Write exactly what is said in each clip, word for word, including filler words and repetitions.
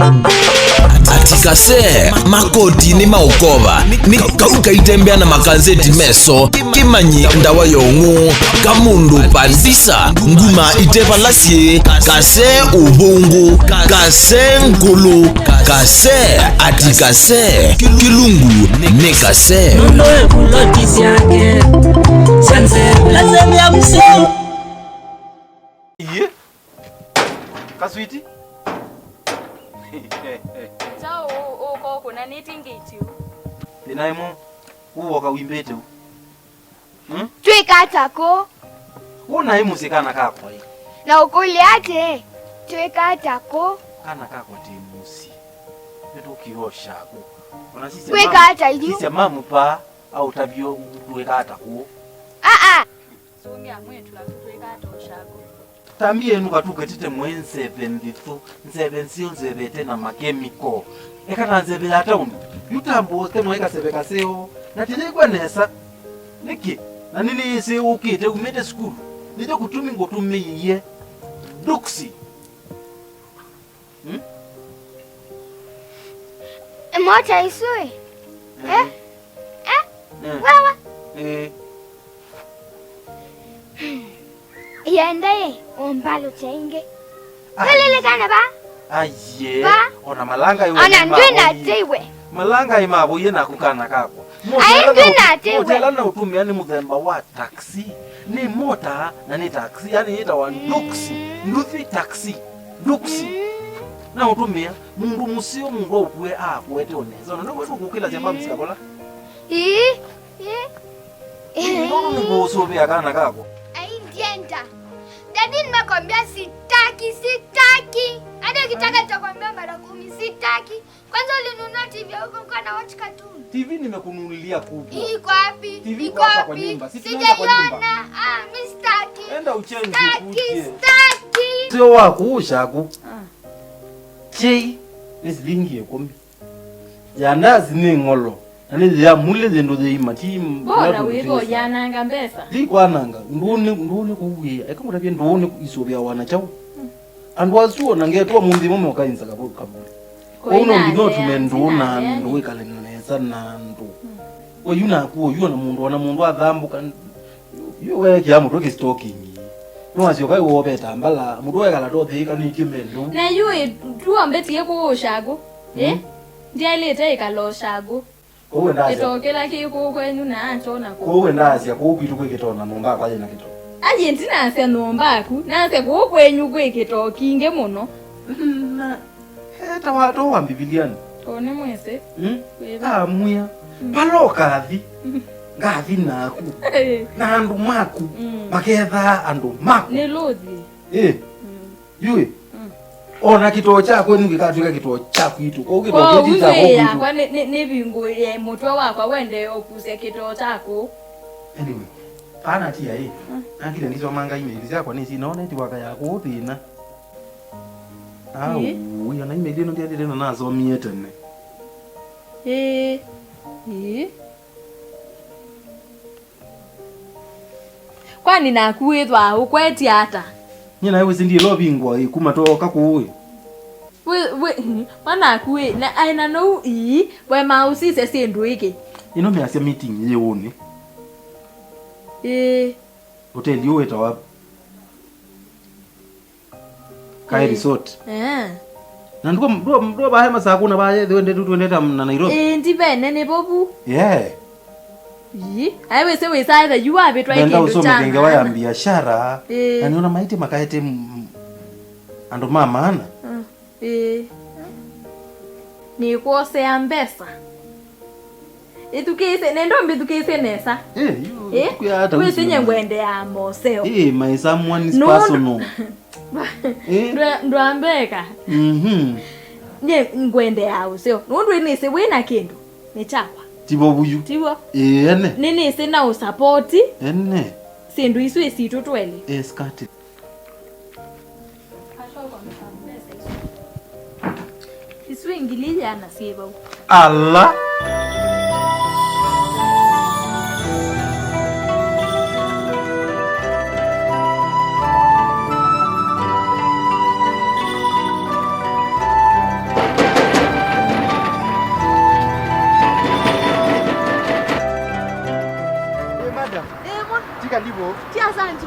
Ati kase, makoti nĩ maũkova, nĩ kau kaitembea na makanzeti meso, kĩmanyi ndawa ya ũng'ũ, kamũndũ pandisa, nguma ite vala syĩ, kase ũvũngũ, kase ngũlũ, kase, ati kase, kĩlungu nĩ kase. Nũndũ ĩkuloti syake sya nzevula syavya mũseo. Iye. Kaswiti. Kyaũ ũko kũna nĩtingĩtĩ ũ? Thĩna ĩmwe, ũwoka wimbĩte ũ? Hmm? Twĩka ata kũ? Ũnaĩ mũsyĩ kana kakwa ĩ? Na ũkũlya atĩ, twĩka ata kũ? Kana kakwa tĩ mũsyĩ. Nĩtũkĩosha kũ? Ona sisya Kwĩka mamu, ata yu? Sisya mamu pa, aũtavyo twĩka ata kũ? Aa! Sũngĩa mwĩĩtu waku twĩka ata ũshaku? Tambi yenu katukwetete mwe nzeve nthithu, nzeve nzeo nzevete na makemiko. Eka na nzeve ya tauni, yu tambo ũtemwa ĩkaseve kaseo, na tĩyĩkw'a nesa. Nĩkĩ? Na nĩnĩsĩ ũkĩte umĩte sukulu, nĩkyo kũtumi ngũtũmĩie nduksi. Hmm? Mota isu ĩ? Eh? Eh? Eh? Eh. Wewe? Eh. Yenda ĩ, ũmbalũte ĩngĩ. Ai. Nĩlilikane va? Aiye. Va? Ona malanga ĩ Ona ndwĩ na tĩwe. Malanga ĩ mavoie naku kana kakwa. Ai, ndwĩ na tĩwe. Motela na ũtumĩa nĩ mũthemba wa taxi. Nĩ mota na nĩ taxi, yani yĩtawa nduksi, nduthi taxi, nduksi. Mm. Na ũtũmĩa, mũndũ mũseo, mũndũ aũkue, aakuete o nesa. Ona nĩwe tũkũkĩlasya bamsi kakola. Ii, ii. Nũndũ nĩkũũsũvĩa kana kako. Ai, ndienda. Daddy, nimekwambia sitaki, sitaki. Hata ukitaka nitakwambia mara kumi, sitaki. Kwanza ulinunua T V ya huko, nilikuwa na watch cartoon. T V nimekununulia kubwa. Iko wapi? T V iko hapa kwa nyumba. Si tunaenda kwa nyumba. Sijaiona. Ah, mi sitaki. Enda uchange ukuje. Sitaki, sitaki. Sio waku ushaku. Ah. Chei, ni silingi ikũmi. Ya ndazi nĩ ng'olo. Na nĩ ya mule yendo ya imati. Bora wĩvo yananga mbesa. Ti kwananga. Ndũnĩ, ndũnĩ kuwia. Eka ngũtavye ndũnĩ isũvĩa wana chao. Mm. Andũ asu ona ngetwa mũnthĩ mo moka inza kavũlĩ. Kũu no nginya ũtume ndũũ na andũ wĩkale nesa na andũ. Mm. We yu naku, yu ona mũndũ, ona mũndũ athambũka, yu weekĩa mũtwe kĩstokingi. Nĩwasyoka ĩwoveta mbala, mũtwe wekala tothĩĩkanĩtye mendũ. Na yu ĩ, tuombetie kũũ ũshagũ, ĩ? Mm. Ndyaĩlĩte ĩkala ũshagũ. Kũu we ndasya. Kĩtoo kĩla kĩ kũũ kwenyu na akyona kũũ. Kũu we ndasya, kũu kwitũ kwĩ kĩtoo na nyũmba yakwa yĩna kĩtoo. Aye ndinasya nyũmba yaku, nasya kũũ kwenyu kwĩ kĩtoo kingĩ mũno. Na etawa to wa Mbivilianĩ. Kũũ nĩ mwĩsĩ. Mm? Wĩva? Amwĩa, mm, vala ũkathi, mm, ngathi naku. Eh. Na andũ maku, mm, makethaa andũ maku. Nĩ Luthi. Eh. Mm. Yui. Mm. Ona kĩtoo kya kwenyu kĩkatw'ĩka kĩtoo kya kwitũ. Kwoou kĩtoo kĩu ti kya kwitũ. Yakwa nĩ, nĩ, nĩvingũĩe mũtwe wakwa wende ũkusya kĩtoo kyaku. Anyway, pana tia ĩ. Mm. Nakile ndisomanga email syakwa nĩ sina ona ĩtiwaka ya kũũ thĩna. Au, ĩĩ, ona email ĩno ndiandĩte na nasomie tene. Ĩĩ. Ĩĩ. Kwani naku wĩthwaa ũkwetye ata? Nyie naĩ wĩsĩ ndiĩla ũvingũa ĩ kuma tooka kũũ ĩ. Wĩ, wĩ, wanaku ĩ, na aĩ na nou ii, we maũsisya syĩndũ ĩkĩ. Ĩno measya meeting yĩ ũnĩ. Ĩĩ. Hoteli ũũ wĩtawa Kaĩ resort. Eh. Na ndua, ndua, ndua bahe masaku na baye thwe ndetu twendeta na Nairobi. Eh, ndi bene nĩ bobu. Yeah. Yi, aye wese wesa etha yu avitwa nenda ikindu usome kya ngewa ya maana. Biashara. Eh. Na niona maite makaete m-, andũ ma maana. Mm. Eh. Nĩkwosea mbesa. Ĩthukĩĩsye, nenda ũmbĩthukĩĩsye nesa. Eh, yu, eh? Kwĩ ata wĩsĩ nye ngwendeaa moseo. Eh, my someone is personal. Eh? Ndwa-, ndwambeka. Mhm. Nye ngwendeaa ũseo. Nũndũ nĩsĩ wĩ na kĩndũ, nĩ kyakwa. Tivo vuyu. Tivo. Eh, ene. Nĩnĩsĩ na ũsapoti. Ene. Syĩndũ isu ĩ sitũ twelĩ. Eh, skati. Isu ingili iana syĩ vau. Ala!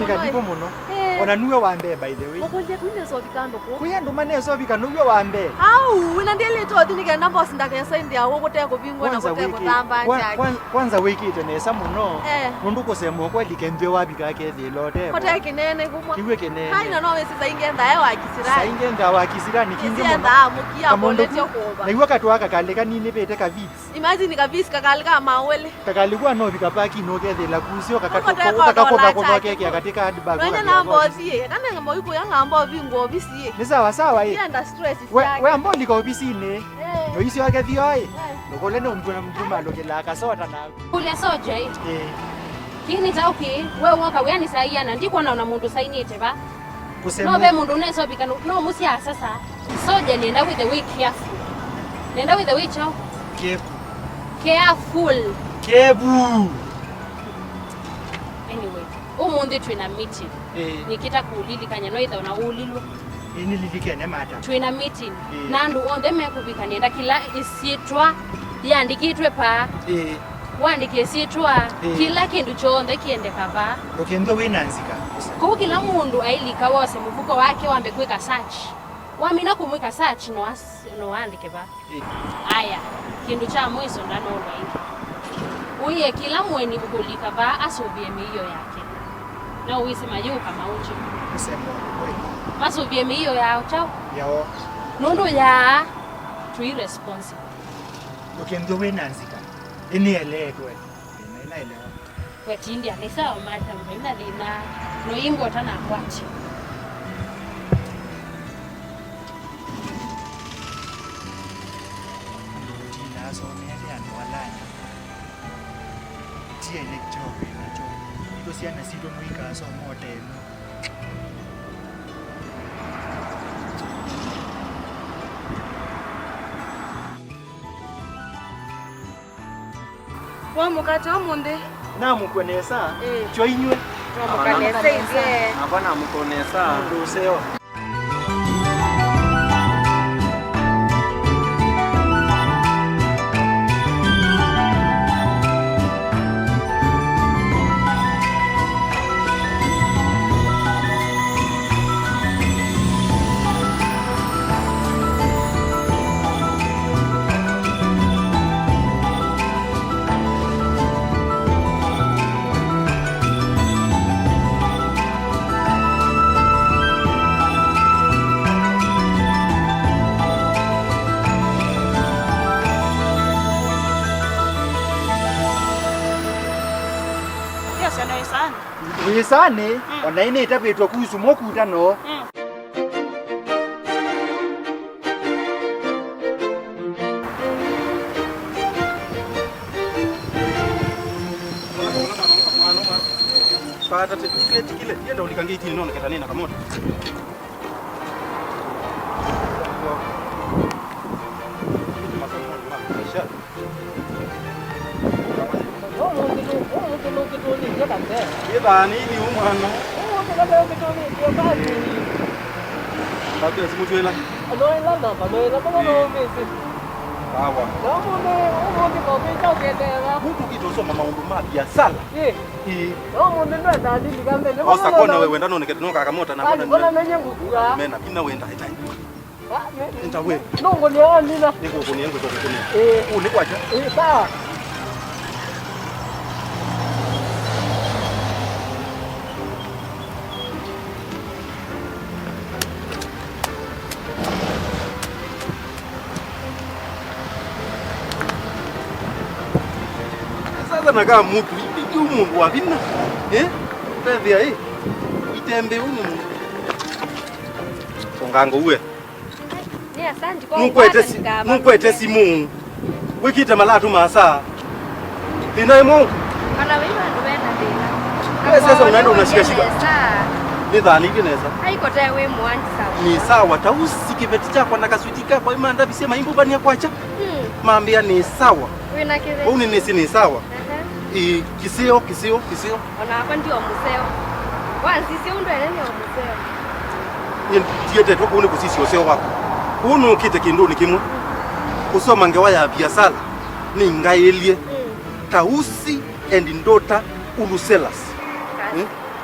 Nĩ kaviko mũno. Eh. Ona nuwe wa mbee, by the way. Mũkũlye kũi nesa ũvika andũ kũ? Kũi andũ manesa ũvika nuwe wa mbee. Au, wĩna ndĩlĩte ũthi nĩ kenda boss ndakesa ĩndĩ awo kũte kũvingwa na kũte kũthamba kwa-, kyaki. Kwa-, kwanza wĩkĩte nesa mũno. Eh. Nũndũ kũsema ũkweli kembie wavika akethĩĩla ũte. Kũte kĩnene kumwa. Kĩw'e kĩnene. Hai na no wĩsĩ sainge ndae wa kisirani. Sainge ndae wa kisirani, kingĩ mũno. Nĩsiendaa mũkia. Kamũndũ kũletya ku-, kũva. Na iwe katwa kakalĩ kanini vĩte kaviti. Imagine kavisi kakalĩ ka mawele. Kakalĩ kwa no vika paki no kethela kusio kakakova kova keke akati ka handbag. Wene na mbothi ye. Kana ngambo iko ya ngambo vingo ovisi ye. Ni sawa sawa ye. Yenda stress. We, we amboli ka ofisini. Eh. No isio ake thio ai. Eh. Nokole no mtu na mtu malokela kasota na. Kule soja eh. Eh. Kini tauki we woka we ni saia na ndiko na mũndũ sainĩte va. Kusema. No ve mũndũ ũnesa ũvika no, no mũsya sasa. Soja nenda with the way careful. Nenda with the way chao. Kevu. Careful. Kevu. Anyway, ũmũnthĩ twĩna meeting. Eh. Nĩkĩta kũlilikanya no itha na ũlilwe. Ĩĩ, nĩlilikene mata. Twĩna meeting. Eh. Na andũ onthe mekũvika nenda kĩla ĩsyĩtwa yandĩkĩtwe paa. Eh. Wandĩke ĩsyĩtwa, eh, kĩla kĩndũ kyonthe kĩendeka vaa. Ndũkĩndwe wĩ na nzika. Kũu kĩla mũndũ ailika wose mũvuko wake wambe kwĩka search. Wamina kũmwĩka search no as-, no andĩke vaa. Eh. Aya, kĩndũ kya mwiso ndanolwa ĩngĩ. Ũye kĩla mũeni ũkũlika vaa asũvĩe mĩio yake. Na ũwĩsĩ mayũka maũngye. Kusema kweli. Masũvĩe mĩio yao chao. Yao. Nũndũ yaa tũi responsible. Ndũkĩndwe wĩ na nzika. Ĩnĩeleetwe. Ĩna, ĩnaelewa. Kwetindya nĩ sawa, madam, haina thĩna. Noimbo tanakwatya. Andũ tinasomeete andũ alani. Tiene kyo wĩna kyo. Ito syana sitũ mũikasoma ũtemu. Wa mũkate ũmũnthĩ? Namũkwe nesa. Ĩĩ. Kyo inywe. Twamũka nesa ithyĩ. Nakwa namũkwa nesa. Mũndũ ũseo. Ndio sana sana. Wĩsanĩ, mm, ona ĩnĩ ĩtavĩtwe kusu mũkuta no. Mm. Pata tĩkĩle, yenda ũlika ngĩitinĩ noneketa nĩ na kamota. Maisha. Ũmũnthĩ nũ-, ũmũnthĩ nũkĩtũlĩtye kate. Ĩthaa nĩ iliu mwana. Ũmũnthĩ kate ũkĩtũlĩtye basi. Ndakũya simũ twĩla. Noĩla namba, noĩla kama no ũmĩsĩ. Sawa. Na ũmũnthĩ, ũmũnthĩ kokĩta ũkĩendeea. Mũndũ ũkĩte ũsoma maũndũ ma biasala. Ĩ. Ĩ. Na ũmũnthĩ ndwenda ndilika mbele. Osa kona we wenda nonekete no kakamota na kona. Kona menye ngũkua. Mena vinya wenda ĩtai. Nĩngũkũnĩa ngũkũnĩa. Ĩĩ. Ũũ nĩ kwakya. Ĩĩ, sawa. Sasa nakaa mũtu, yu mũndũ wa vinya. Eh? Vethĩa, eh? Itembee ũnĩ mũndũ. Ũnganga uwe. Nĩ asante kwa nũkwete si-, nũkwete simũ. Wĩkĩte malatũ masa. Thĩna ĩmwe. Kana wĩ vandũ vena thĩna. Wewe sasa unaenda unashikashika. Nĩ thani hivi nesa. Haiko tae wĩ mwanji sawa. Nĩ sawa, ta usi kĩveti kyakwa na kaswiti kakwa imanda vise maimbuvania kwacha. Hmm. Mambĩa nĩ sawa. Wĩna kĩveti. Ũu nĩ nĩsĩ nĩ sawa. Aha. Ĩ, kĩseo, kĩseo, kĩseo. Onakwa ndio mũseo. Wansisya ũndũ ene nĩ o mũseo. Nĩ ndiendetwe kũu nĩ kũsisya ũseo waku. Kũu nũkĩte kĩndũnĩ kĩmwe. Kũsoma ngewa ya biasala nĩ ngaĩlye. Mm. Tausi and Ndota Uluselas. Kasi. Mm?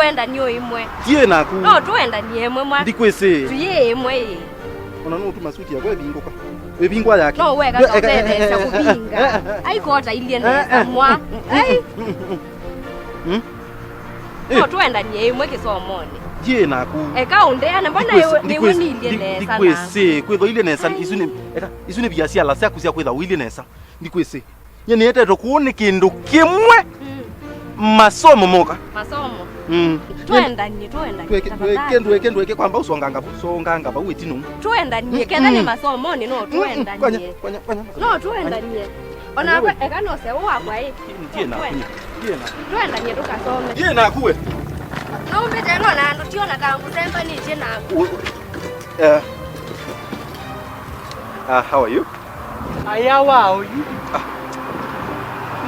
tũendanie o ĩmwe. Tiĩ naku. No tũendanie ĩmwe mwa. Ndikwĩsĩ. Tuyĩ ĩmwe ĩ. Ona no ũtuma suti yakwa ĩvingũka. Ĩvingwa yake. No weka, eka, eka, kaũtetheesya kũvinga. Ai kota ilie nesa mwa. Ai. Mm? No tũendanie ĩmwe kĩsomonĩ. Ndiĩ naku. Eka ũndeane, mbona nĩw'o niilyĩ nesa na ndikwĩsĩ kwĩthwa ilyĩ nesa. Ai. Isu nĩ, eka, isu nĩ biasiala syaku sya kwĩtha ũilyĩ nesa. Ndikwĩsĩ. Nye nĩetetwe kũũ nĩ kĩndũ kĩmwe. Mm. Masomo moka. Masomo. Mm. Tũendanie, tũendanie, tafadhali. Ndweke, ndweke, ndweke kwamba ũsonganga, songanga vau ĩtino. Tũendanie, ketha nĩ masomonĩ, no tũendanie. Kwanya, kwanya, kwanya. No tũendanie. Ona we, eka no seũ wakwa ĩ. Ndiĩ naku. Ndiĩ naku. Tũendanie tũkasome. Ndiĩ naku we. No mbĩte no na andũ tiona ta ngũsembanĩtye naku. U-, u-, eh. Ah, how are you? Aya wa oyu. Ah.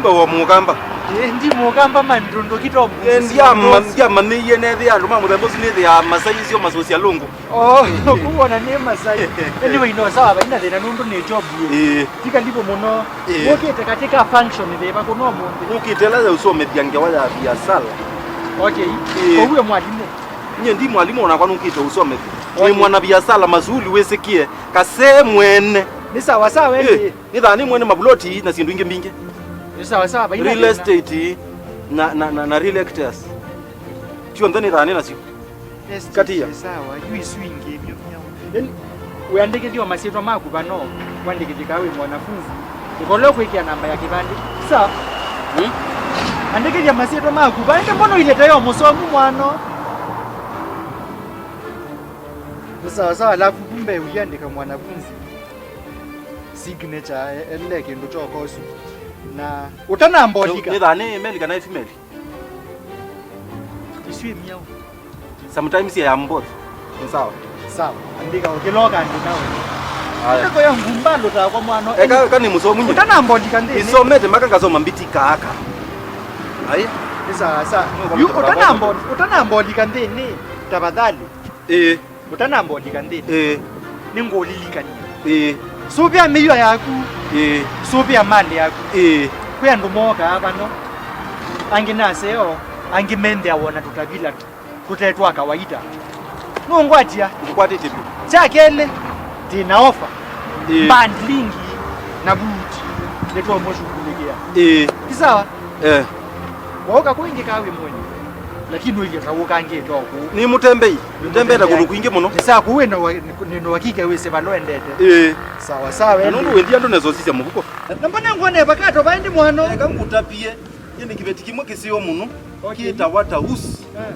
Mba wa Mũkamba. Eh, ndi Mũkamba man, tondũ kitobu. Eh, ndiama-, ndiamanyĩie nethĩa andũ ma mũthemba ũsu nĩthĩa Masai isio masũsya lũngũ. Oh, kuona nĩ Masai. Anyway, no, sawa, vaina thĩna nũndũ nĩ job ĩ. Eh. Ti karibu mũno. Eh. Wũkĩte katika function thĩva kũno mũndũ. Nũkĩte ĩla ya ũsomethia ngewa ya biasala. Okay. Eh. Ũwe mwalimu. Nye ndi mwalimu, onakwa nũkĩte ũsomethia. Okay. Nĩ mwana biasala masuli wĩsĩkie. Kasee mwene. Nĩ sawa sawa, eh, ĩndĩ. Nĩ thaa nĩ mwene mavuloti na syĩndũ ingĩ mbingĩ. Nĩ sawa sawa, vaina thĩna. Real estate na, na, na, na realtors. Syonthe nĩ thaa nĩ nasyo. Estate. Katia. Nĩ sawa, yu isu ingĩ myo myo. Yaani, wĩandĩkĩthya masyĩtwa maku vano, wandĩkĩthye kaa wĩ mwanafunzi. Ĩkolo kwĩkĩa namba ya kĩvandĩ. Sawa. Hmm? Andĩkĩthya masyĩtwa maku, vaende mbona ileta yo mũsomu mwano. Nĩ sawa sawa, alafu kumbe uliandika mwanafunzi signature, e-, ele kĩndũ kya ũkosu. Na ũtanambondika. Nĩ thaa nĩ male kana female? Isu ĩ myaũ. Sometimes I am both. Nĩ sawa. Sawa. Andĩka ũkĩloka andĩka we. Haya. Ndiko ya ngumba ndo takwa mwana. Eka, eka nĩ mũsomu nye. Ũtanambondika nthĩnĩ. Nisomete mpaka ngasoma mbiti kaaka. Haya. Nĩ sawa sawa. Yu, ũtanambo-, ũtanambondika nthĩnĩ, tafadhali. Eh. Ũtanambondika nthĩnĩ. Ĩĩ. Nĩngũũlilikany'a. Ĩĩ. Sũvĩa mĩio yaku. Ĩĩ. Sũvĩa malĩ yaku. Ĩĩ. Kwĩ andũ mookaa vano. Angĩ naseo, angĩ menthĩawa na tũtavila tũte twa kawaida. Nũngwatia. Ngũkwatĩtye vyũ. Kya kelĩ, ndĩ na ofa. Ĩĩ. Bundling na buti. Nĩtũũmũshughulikia. Ĩĩ. Ti sawa? Eh. Waũka kũingĩ kaa wĩ mwenye. Lakini ũilye ta ũkangĩte oku. Nĩ mũtembei. Mũtembei na kũndũ kwingĩ mũno. Nĩ saa kũu wĩna wa-, nĩ, nĩ wakike wĩsĩ vala ũendete. Ĩĩ. Sawa sawa. Na nũndũ wĩthi andũ nesa ũsisya mũvuko. Na mbona ngwone avocado vaendi mwana? Eka ngũtavie. Nyie nĩ kĩveti kĩmwe kĩseo mũno. Okay. Kĩtawa Taus. Eh.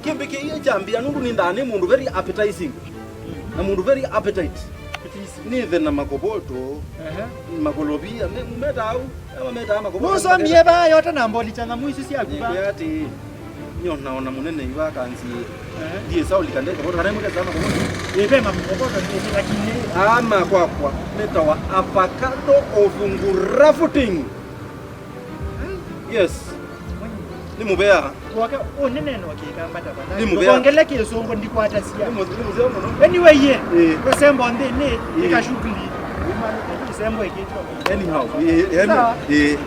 Kĩmbĩ kĩie kyambĩa nũndũ nĩndaa nĩ mũndũ very appetizing. Na mũndũ very appetite. Nĩthe na makoboto, ehe, makolovia, me-, metaa au, ama metaa makoboto. Nũsomie vaa yota na mboli cha nyamũ isu syaku vaa. Nĩkwĩa atĩ, nyona ona mũnene iwa kanzi, ehe, ndiĩ saũlika ndeka, kana imwe kesa makoboto. Ĩve makoboto nĩ lakini. Ama kwakwa, metawa avocado of Ngurafuting. Yes. Nĩ mũvea. Waka, ũnene no kĩkamba tafadhali. Nĩ mũvea. Ndũkongele kĩsũngũ ndikwatasia. Nĩ mũ-, nĩ mũzeo mũno. Anyway, ye. Eh. Ũsembo nthĩnĩ, eh, ĩka shughuli. Ũsembo ĩkĩtwa. Anyhow, eh, eh, sawa. Eh.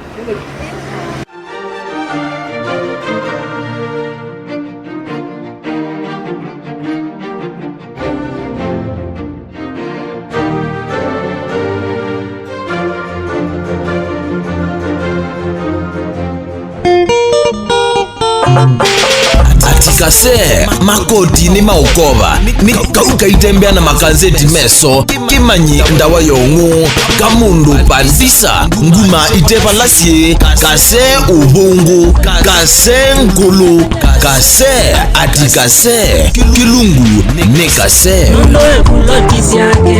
Ati kase, makoti nĩ maũkova, nĩ kau kaitembea na makanzeti meso, kĩmanyi ndawa ya ũng'ũ, kamũndũ pandisa, nguma ite vala syĩ, kase ũvũngũ, ka Kase ngũlũ, kase, ati kase, kĩlungu nĩ kase. Nũndũ ĩkuloti syake